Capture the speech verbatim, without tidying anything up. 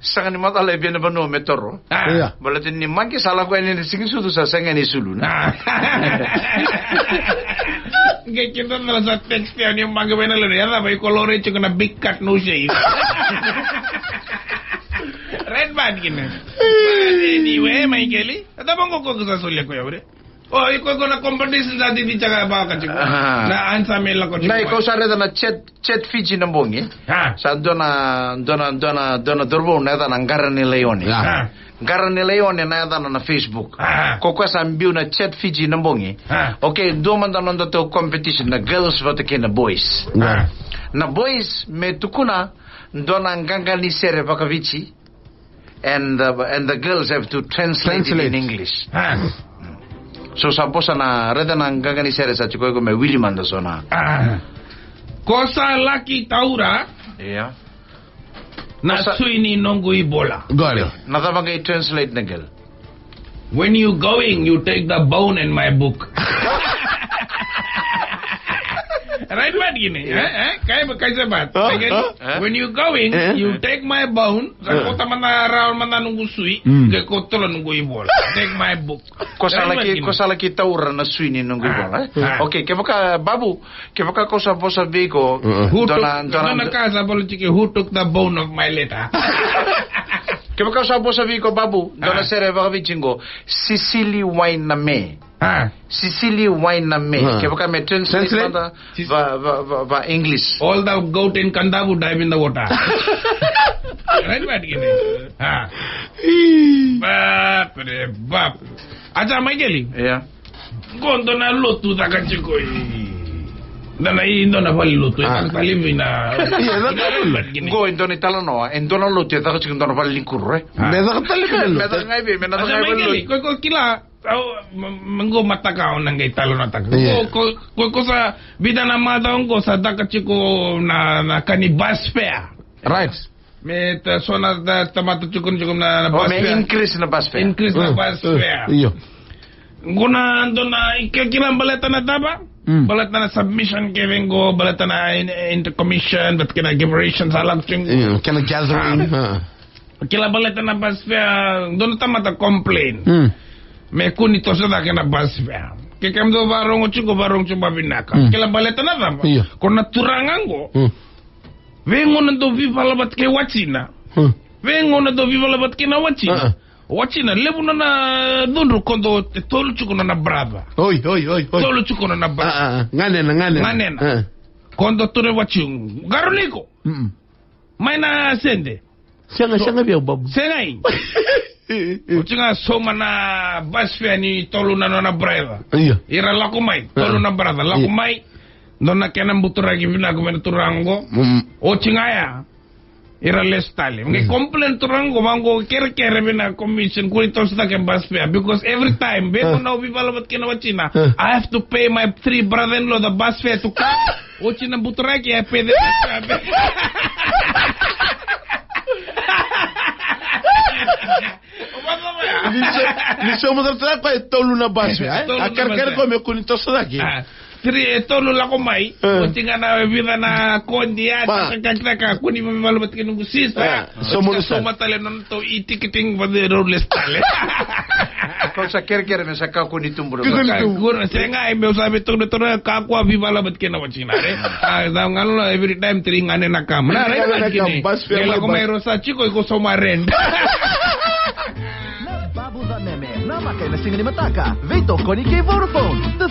Sega ni macala e vei na vanua me toro. Ah. Ia. Baleta ni maqe sa lako yani ena siga ni sucu sa sega ni sulu na. Ah. Qai kidacala sa text yani o maqe vei na lewe ni yaca, vei ko lori tiko na big cut no shave. Red band kina. But anyway, Maikeli, e cava qo ko sa solia koya, bre? O, iko, iko na competition sa titi caka baka tiko. Aha. Na answer me lako tiko. Na, iko sa raica na chat, chat Fiji na bogi. Ha. Sa dua na, dua na, dua na, dua na cauravou na yacana Qara ni Laione. Ya. Ha. Qara ni Laione na yacana na Facebook. Ha. Ko koya sa biu na chat Fiji na bogi. Ha. Okay, dua mada na nodatou competition na girls vata kei na boys. Ya. Ha. Na boys me tukuna dua na qaqa ni sere vakaviti. And the, and the girls have to translate it in English. Ah. So sa vosa na, raica na qaqa ni sere sa tiko, iko me wili mada so na. Ah. Ko sa laki taura. Ia. Na sui ni noqu ivola. Got it. Na cava qai translate na girl? When you going, you take the bone and my book. Right, Maikeli? Eh? Eh? Kai, kai se bat. Huh? Huh? When you going, you take my bone. Sa kauta mada rawa mada noqu sui. Mm. Qai kauta tale noqu ivola. Take my book. Ko sa laki, ko sa laki taura na sui ni noqu ivola, eh? Ah. Okay, kevaka, Babu, kevaka ko sa vosa vei iko, dua na, dua na ka sa vola tiko, who took the bone of my letter? Kevaka ko sa vosa vei iko, Babu, dua na sere vakaviti qo, Sisili Wainame. Ah. Sisili Wainame. Ah. Kevaka me translate mada va, va, va, va English. All the goat in Kandavu dive in the water. Right, Maikeli? Ah. Bap re bap. Acha, Maikeli. Ia. Qo dua na lotu caka tiko i. Dua na i dua na vale lotu. Ah. Caka tale vei na. Ia, caka tale. Qo e dua na italanoa, e dua na lotu e caka tiko dua na vale ni kuro, eh? Ah. Me caka tale ka lotu. Me caka ga i vei, me na caka ga i vale lotu. Acha, Maikeli, ko, ko kila. Au, ma, ma, qo mataka au na qai talanoataka. Ia. Ko, ko, ko, ko sa, vica na macawa qo sa caka tiko na, na ka ni bus fare. Right. Me ta, so na ta, tamata tiko, tiko na, na bus fare. Oh, me increase na bus fare. Increase na bus fare. Io. Qo na dua na, i ke, kila baleta na cava? Mm. Baleta na submission kece qo, baleta na in, intercommission, baleta kena gathering sa lako tiko. Io, kena gathering. Ah. Ah. Kila baleta na bus fare, dua na tamata complain. Mm. Me kua ni toso cake na bus fare. Ke kemudou varogo tiko, varogo tiko vavinaka. Mm. Kila baleta na cava? Io. Ko na turaga qo. Mm. Veigauna dau veivala vata kei watina. Mm. Veigauna dau veivala vata kei na watina. Ah, ah. Watina, levu na nona cudru ko dau e tolu tiko na nona brother. Oi, oi, oi, oi. Tolu tiko na nona brother. Ah, ah, ah. Ganena, ganena. Ganena. Ah. Ko dau tukuna vei watina. Qarauni iko. Mm. Mai na sede. Sega, so, sega vei au, Babu. Sega i. Oti ga sauma na bus fare ni tolu na nona brother. Io. Ira lako mai, ah, tolu na brother, lako, io, mai. Dua na kena buturaki vinaka vei na turaga qo. Mm. Oti ga ya. Ira lesu tale. Qai, mm, complain turaga qo, vaqo kerekere vei na commission, kua ni toso cake bus fare. Because every time, veigauna, ah, au veivala vata kei na watina, ah, I have to pay my three brother-in-law the bus fare to come. Oti na buturaki e pece. Ni so, ni so mo tara ko e tolu na bus fare, eh? Tolu na bus fare. A kerekere ko me kua ni toso cake. Ah, three, e tolu lako mai. Eh. Oti ga na vica na kodi ya, pa, kakitaka, kua ni veivala vata kei noqu sister. Ah, so mo, oti ga na sauma tale na nodratou e-ticketing, but they don't list tale. Ko sa kerekere me sa kakua ni tubu na. Kakua ni tubu. Kakua, sega, e meu sa veitukuna turaga, kakua veivala vata kei na watina, re. Ah, sa galo every time three ganena kam. Na, right, ganena kam, kini. Bus fare, e lako mai, bus, rau sa tiko, iko sauma rent. Na Babu Caneme, namaka ena siga ni mataka. Veitokoni kei Vodafone. The